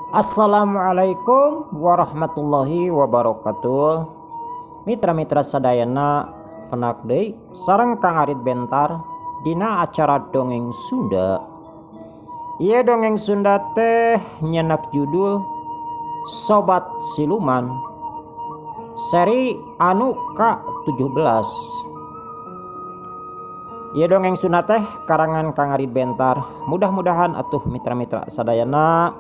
Assalamualaikum warahmatullahi wabarakatuh. Mitra-mitra sadayana fenak deui sareng Kang Arit Bentar dina acara dongeng Sunda. Ieu dongeng Sunda teh nyenak judul Sobat Siluman seri anu ka-17. Ieu dongeng Sunda teh karangan Kang Arit Bentar. Mudah-mudahan atuh mitra-mitra sadayana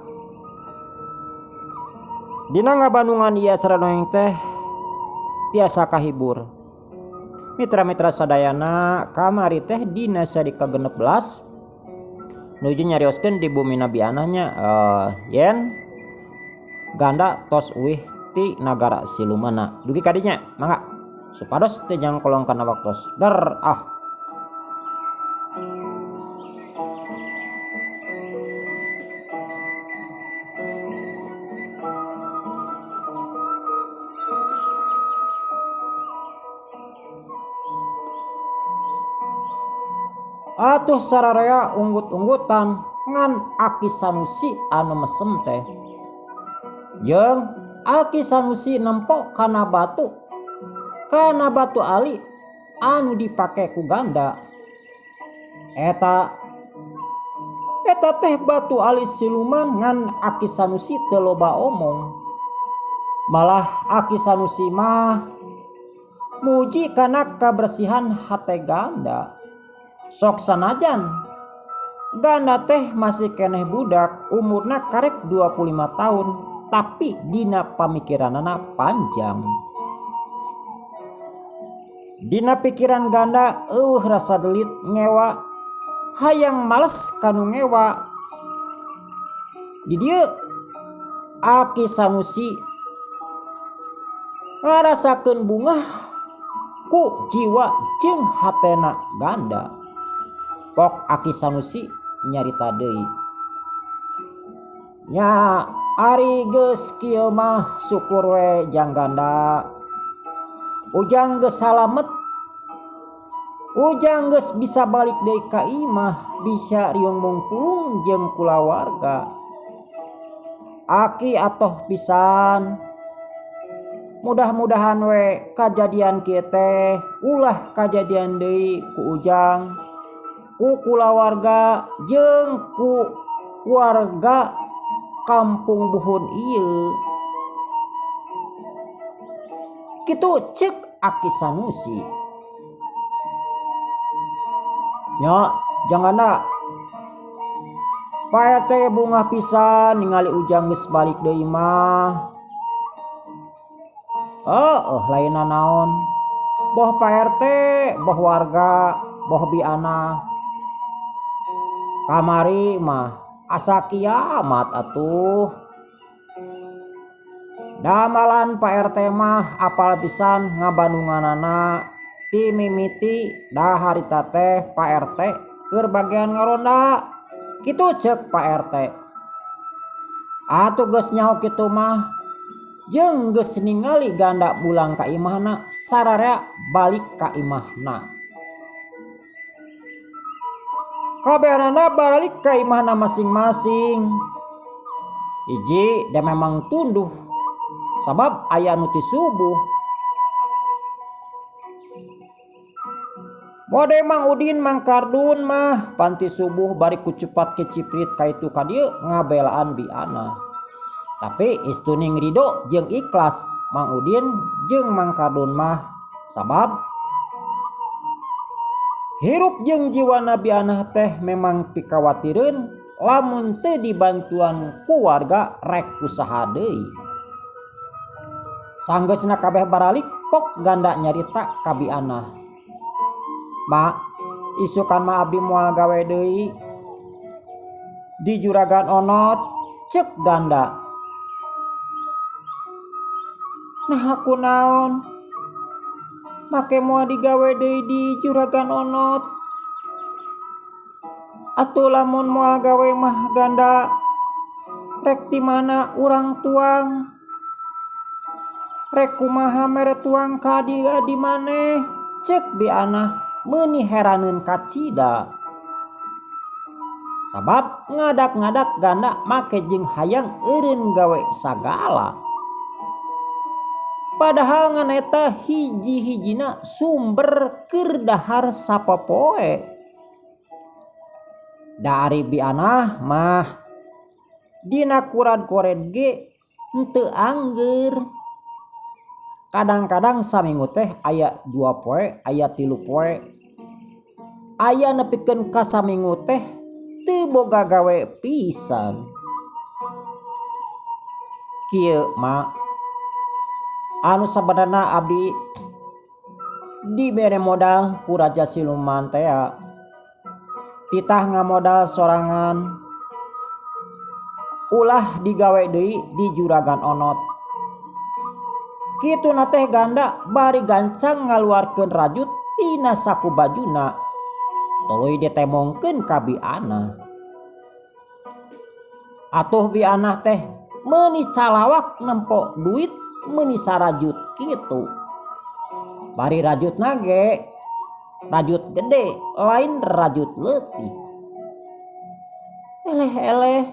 dina ngabandungan ieu acara dongeng teh tiasa kahibur. Mitra-mitra sadayana kamari teh dina seri ka-16 nuju nyarioskeun di bumi Nabi Anahnya yen ganda tos uih ti nagara silumana. Dugi kadinya mangga supados teu jangkolong kana waktos. Der ah. Atuh sararea unggut-unggutan ngan Aki Sanusi anu mesem teh. Jeung Aki Sanusi nempo kana batu ali anu dipake ku ganda. Eta teh batu ali siluman ngan Aki Sanusi teu loba omong. Malah Aki Sanusi mah muji kana kabersihan hate ganda. Sok sanajan ganda teh masih keneh budak umurna karek 25 tahun tapi dina pamikiranana panjang. Dina pikiran ganda eueuh rasa delit ngewa hayang males kanu ngewa. Di dieu Aki Sanusi ngarasakeun bungah ku jiwa jeung hatena ganda. Pok Aki Sanusi nyarita deui. Nya ari geus kieu mah syukur we jang ganda. Ujang geus salamet. Ujang geus bisa balik deui ka imah, bisa riung mungpulung jeung kulawarga. Aki atoh pisan. Mudah-mudahan we kajadian kieu teh ulah kajadian deui ku ujang, ku kulawarga jeung ku warga kampung Buhun ieu. Kitu ceuk Aki Sanusi. Nya jangan Pak RT bungah pisan ningali ujang geus balik deui mah. Oh, lainna naon. Boh Pak RT, boh warga, boh biana. Kamari mah asa kiamat atuh. Damalan Pak RT mah apal pisan ngabandunganana ti mimiti daharita teh Pak RT keur bagian ngaronda. Kitu ceuk Pak RT. Atuh geus nyaho kitu mah jeung geus ningali ganda pulang ka imahna sararea balik ka imahna. Kabehanana balik ka imahna masing-masing. Hiji da memang tunduh sabab aya nu ti subuh. Mode Mang Udin Mang Kardun mah panti subuh bari ku cepat keciprit ka itu ka dieu ngabelaan biana. Tapi istuning ridho jeung ikhlas Mang Udin jeung Mang Kardun mah sabab hirup jeung jiwa Nabi Anah teh memang pikawatireun lamun teu dibantuan ku warga rek kusaha deui. Sanggeusna kabeh baralik pok ganda nyarita ka Bi Anah. Ma, isukan mah abdi moal gawe deui. Di juragan onot ceuk ganda. Nah aku naon? Make moal digawe deui di juragan onot. Atuh lamun moal gawe mah ganda rek ti mana urang tuang? Rek kumaha mere tuang ka adi maneh? Ceuk Bi Anah meuni heraneun kacida. Sabab ngadak-ngadak ganda make jeung hayang eureun gawe sagala. Padahal ngan eta hiji-hijina sumber keur dahar sapopoe. Da ari bianah mah dina kurad kored ge henteu angger. Kadang-kadang saminggu teh aya 2 poe, aya 3 poe. Aya nepikeun ka saminggu teh teu boga gawe pisan. Kieu ma anu sabenerna abdi dibere modal ku raja siluman tea. Titah ngamodal sorangan. Ulah digawe deui di juragan onot. Kituna teh ganda bari gancang ngaluarkeun rajut tina saku bajuna. Tuluy ditemongkeun ka bianah. Atuh bianah teh meuni calawak nempo duit meuni sarajut kitu. Bari rajutna ge rajut gede lain rajut leutik. Eleh-eleh.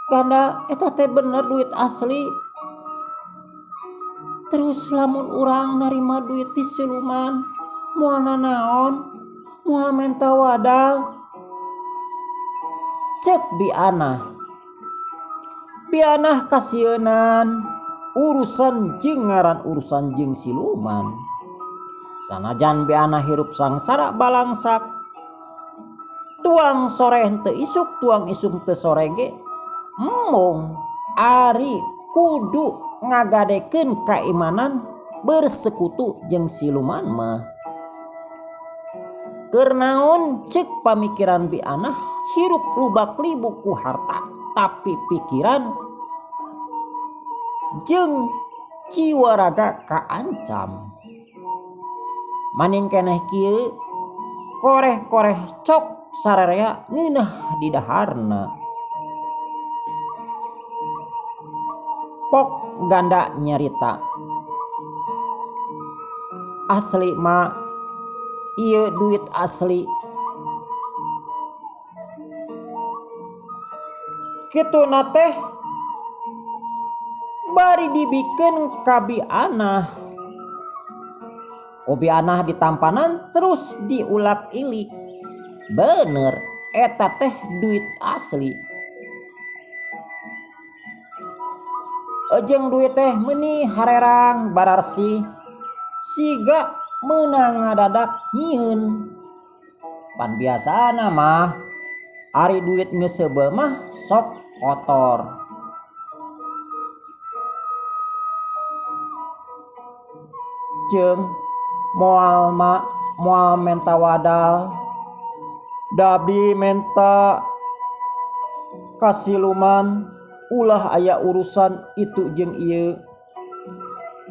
Ganda eta teh bener duit asli. Terus lamun urang narima duit ti siluman moal nanaon, moal menta wadal. Cek bianah. Bianah kasieunan urusan jeung ngaran urusan jeung siluman. Sanajan bianah hirup sangsara balangsak. Tuang sore henteu isuk, tuang isuk teu sore ge. Embung ari kudu ngagadekeun kaimanan bersekutu jeung siluman mah. Keur naon ceuk pamikiran bianah hirup lubak libu ku harta, tapi pikiran jeung jiwa raga kaancam. Maning keneh kieu koreh-koreh cok sararea ngeunah di daharna. Pok ganda nyarita. Asli ma ieu duit asli. Kituna teh bari dibikeun ka bianah. Ku bianah ditampanan terus diulak-ilik. Bener eta teh duit asli. Jeung duit teh meuni harerang bararsih siga meunang ngadadak nyieun. Pan biasana mah ari duit geus seubeuh mah sok kotor. Jeung moal ma moal menta wadal. Da abdi menta kasiluman ulah aya urusan itu jeung ieu.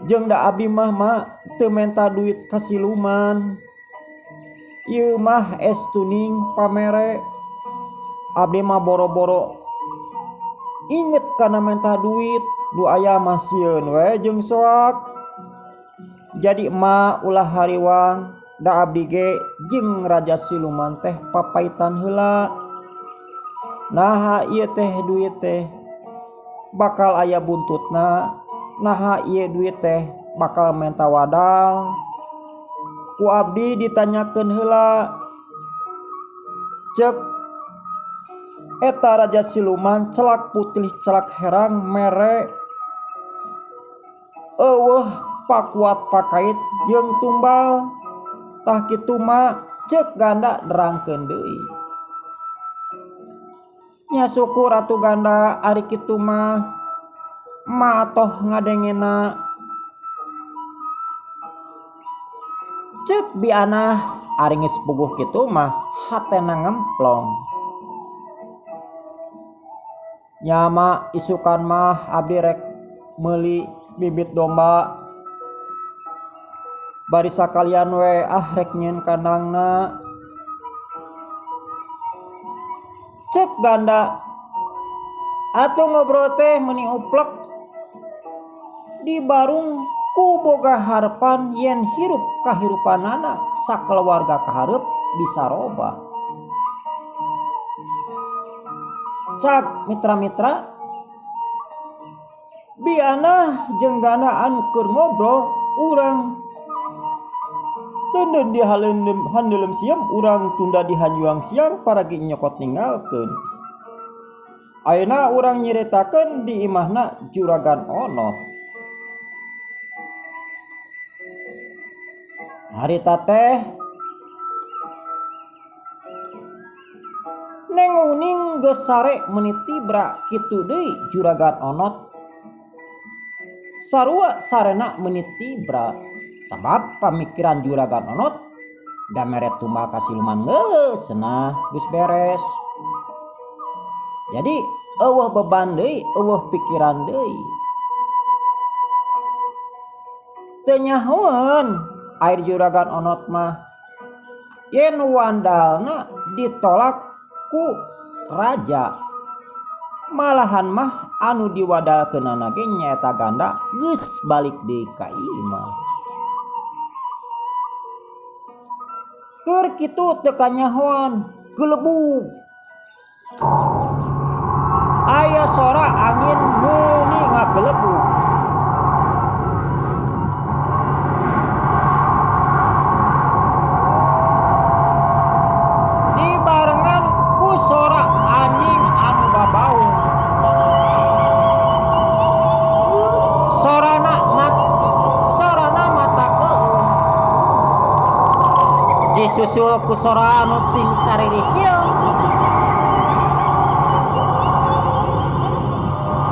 Jeung da abdi mah ma teu menta duit kasiluman. Ieu mah es tuning pamere. Abdi mah boro-boro inget kana menta duit, du aya mah sieun we jeung soak. Jadi ma ulah hariwang, da abdi ge jeung raja siluman teh papaitan heula. Naha ieu teh duit teh bakal aya buntutna, naha ieu duit teh bakal menta wadal. Ku abdi ditanyakeun heula. Ceuk eta raja siluman celak putih celak herang mere eueuh pakuat pakait jeung tumbal. Tah kitu mah ceuk ganda nerangkeun deui. Nya syukur atuh ganda ari kitu mah ma atoh ngadengena. Ceuk bianah ari geus puguh kitu mah hatena ngemplong. Nya ma isukan mah abdi rek meuli bibit domba. Bari sakalian we ah rek nyieun kandangna. Ceuk ganda atuh ngobrol teh meuni uplek di barung ku boga harepan yen hirup kahirupanana sakeluarga kahareup bisa robah. Cak mitra-mitra Biana jeung Gana anu keur ngobrol urang Deundeun di handelem siem urang tunda di hanjuang siang paragi nyokot ninggalkeun. Ayeuna urang nyiritakeun di imahna Juragan Onot. Harita teh Neng Uning geus sare meuni tibra kitu deui Juragan Onot. Sarua sarena meuni tibra sabab pamikiran Juragan Onot da mere tumbal ka siluman geus cenah geus beres. Jadi eueuh beban deui, eueuh pikiran deui. Teu nyahoeun air Juragan Onot mah yen wandalna ditolak ku raja. Malahan mah anu diwadalkeunana ge nyaeta ganda geus balik deui ka imah. Keur kitu teu kanyahoan gelebug. Aya sora angin meuni ngagelebug. Dibarengan ku sora anjing anu babaung. Sorana mat sorana mata keung. Disusul ku sora anu cing caririhil.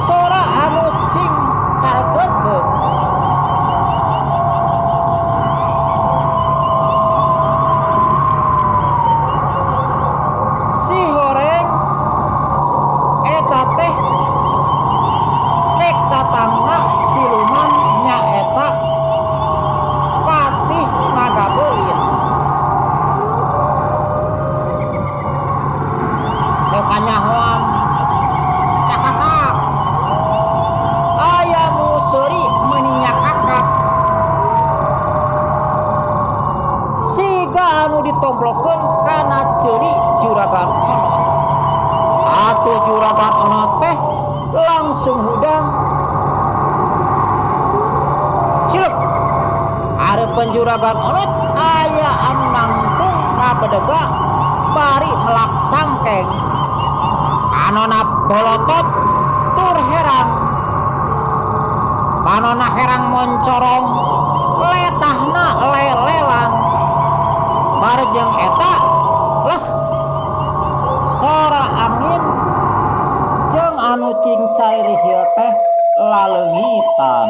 Sora anu cing carekekeuk. Si horeng eta teh rek datangna siluman nyaeta Patih Naga Beulit. Teu kanyahoan cakakak aya nu seuri meuni nyakakak. Siga anu ditomplokeun kana ceuri Juragan Onot. Atuh Juragan Onot teh langsung hudang. Cilek. Hareupeun Juragan Onot aya anu nangtung ngabedega bari melak cangkeng. Panona bolotot tur herang. Panona herang moncorong letahna lelelan. Bareng eta les sora angin jeung anu cing caririhil teh laleungitan.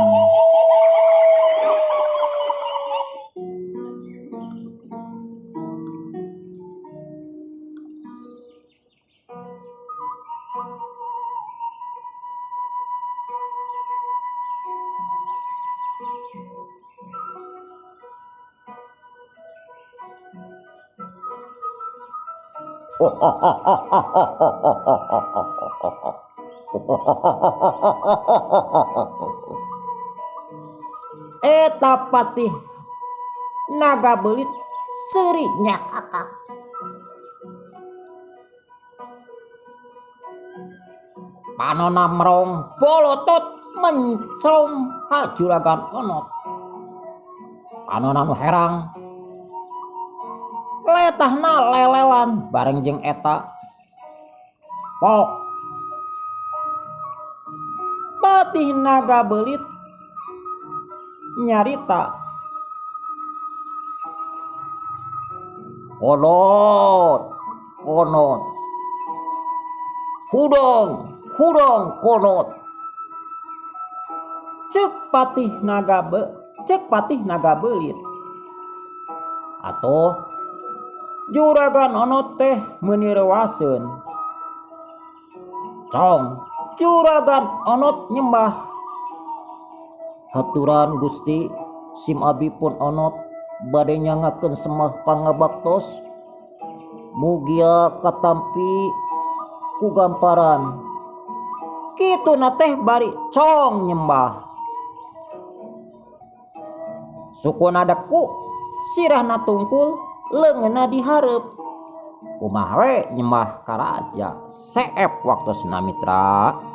Eta Patih Naga Beulit seuri nyakakak. Panona merong bolotot mencrom ka Juragan Onot. Panona nu herang letahna lelelan bareng jeung eta. Pok. Patih Naga Beulit nyarita. Konot, konot. Hudang, hudang konot. Cek Patih Naga Be, cek Patih Naga Beulit. Atuh Juragan Onot teh meuni reuaseun. Cong, Juragan Onot nyembah. Haturan Gusti, sim abi pun Onot bade nyangakeun semah pangabaktos. Mugia katampi ku gamparan. Kituna teh bari cong nyembah. Sukuna deku, sirahna tungkul, leungeunna dihareup. Kumaha we nyembah ka raja. Seep waktosna, mitra.